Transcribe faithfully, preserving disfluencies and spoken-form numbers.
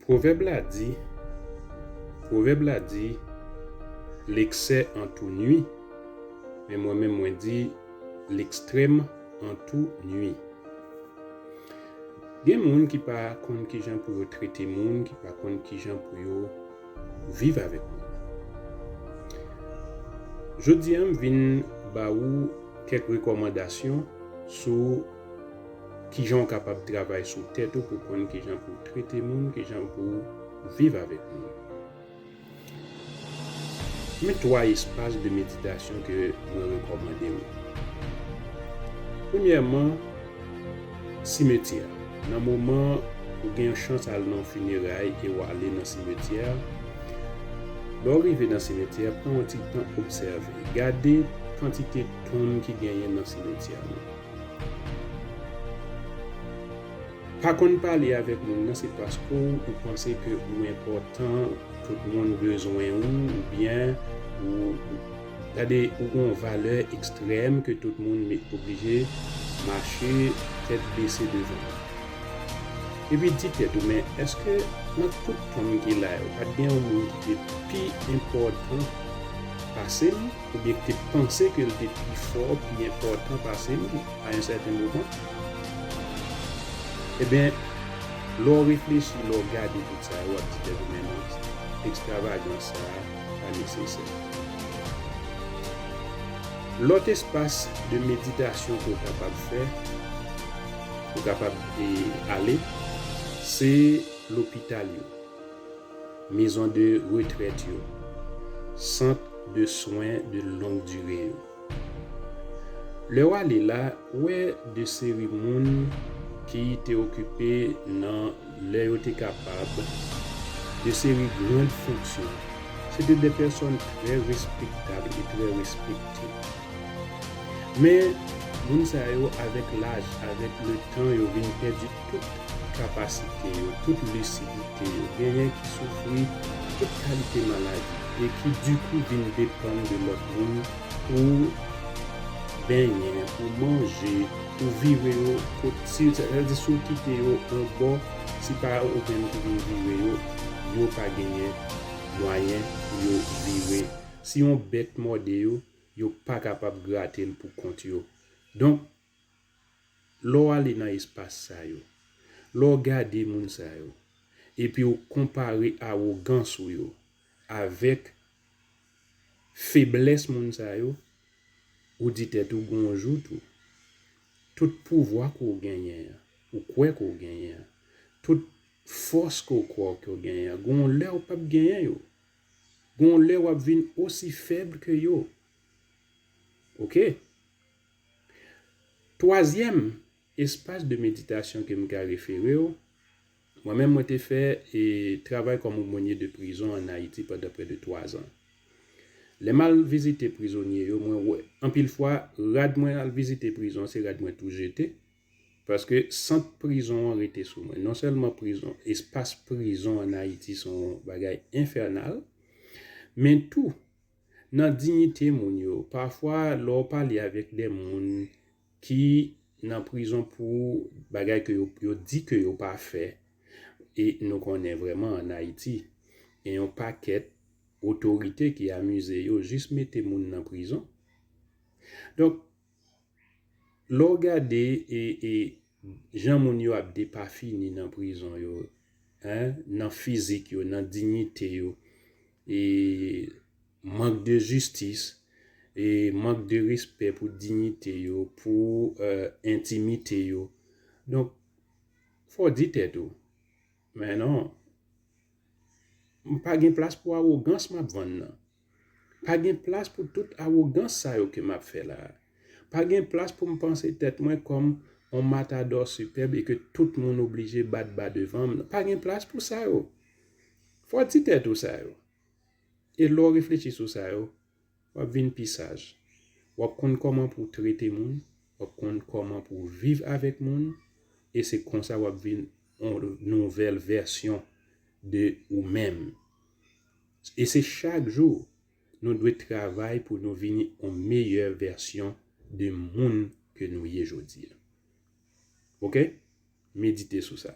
Pwovèb la di, pwovèb la di, l'excès en tout nuit, men mwen menm mwen di, l'extrême en tout nuit. Gen moun ki pa konn kijan pou yo trete moun, ki pa konn kijan pou yo viv avèk moun. Jodi a, m vin ba ou kèk rekòmandasyon sou kijan w kapab travay sou tèt ou pou konn kijan pou w trete moun, kijan pou w viv avèk moun. Men twa espas de meditasyon ke mwen rekòmande w. Premyèman, simetyè. Nan moman ou gen yon chans al nan fineray e w ale nan simetyè, lè w rive nan simetyè, pran yon ti tan obsève. Gade kantite tonm ki genyen nan simetyè nou. Pa konn pale avèk moun nan, se paske w, ou panse ke ou enpòtan, tout moun bezwen ou, oubyen ou, ou, gade, ou gen yon valè ekstrèm ke tout moun me-, oblije mache tèt bese devan ou. Epi di tèt ou, men èske nan tout tonm ki la yo, pa t gen yon moun ki te pi enpòtan pase m, oubyen ki te panse ke l te pi fò, pi enpòtan pase m a yon sèten moman? Ebyen, lè w reflechi, lè w gade tout sa yo, w ap di tèt ou, men non, ekstravagans sa a pa nesesè. Lòt espas de meditasyon ke w kapab fè, ou kapab, e, ale, se lopital yo, maison de retraite yo, centre de soins de longue durée yo. Lè w ale la, ou wè de seri moun ki te okipe nan lè yo te kapab, de seri grand fonksyon. Se te de pèsòn trè respektab e trè respekte. Men, moun sa yo, avèk laj, avèk le tan, yo vin pèdi tout kapasite yo, tout lisidite yo. Genyen ki soufri tout kalite maladi e ki, dikou, vin depann de lòt moun pou benyen, pou manje, pou vire yo, kot, si, sa vle di, si w kite yo yon bò, si pa ou menm ki vin vire yo, yo pa genyen mwayen pou yo vire. Si yon bèt mòde yo, yo pa kapab grate l pou kont yo. Donk, lè w ale nan espas sa yo, lè w gade moun sa yo, epi w konpare awogans ou yo avèk feblès moun sa yo, ou di tèt ou, gon jou tou, tout pouvwa ke w genyen an, ou kwè ke w genyen an, tout fòs ke w kwè ke w genyen an, gon lè w p ap genyen yo. Gon lè w ap vin osi fèb ke yo. Oke? Twazyèm espas de meditasyon ke m ka refere w, mwen menm mwen te fè, e, travay kòm omwonye de prizon ann Ayiti pandan prè de twa zan. Lè m al vizite prizonye yo, mwen wè, anpil fwa, rad mwen al vizite prizon, se rad mwen tou jete, paske sant prizon an rete sou mwen. Non sèlman prizon, espas prizon ann Ayiti se yon bagay enfènal, men tou, nan diyite moun yo. Pafwa, lè w pale avèk de moun ki nan prizon pou bagay ke yo, yo di ke yo pa fè, e nou konnen vrèman ann Ayiti, gen yon pakèt otorite ki amize yo jis mete moun nan prizon. Donk, lè w gade, e, e, jan moun yo ap depafini nan prizon yo, en, nan fizik yo, nan diyite yo, e mank de jistis, e mank de respè pou diyite yo, pou, e, entimite yo. Donk, fò w di tèt ou, men non, m pa gen plas pou awogans m ap vann nan. Pa gen plas pou tout awogans sa yo ke m ap fè la a. Pa gen plas pou m panse tèt mwen kòm yon matadò sipèb e ke tout moun oblije bat ba devan m nan. Pa gen plas pou sa yo. Fò w di tèt ou sa yo. E lè w reflechi sou sa yo, w ap vin pi saj. W ap konn kòman pou w trete moun, w ap konn kòman pou w viv avèk moun, e se konsa w ap vin yon nouvèl vèsyon de ou menm. E se chak jou nou dwe travay pou nou vin yon meyè vèsyon de moun ke nou ye jodi a. Oke? Medite sou sa.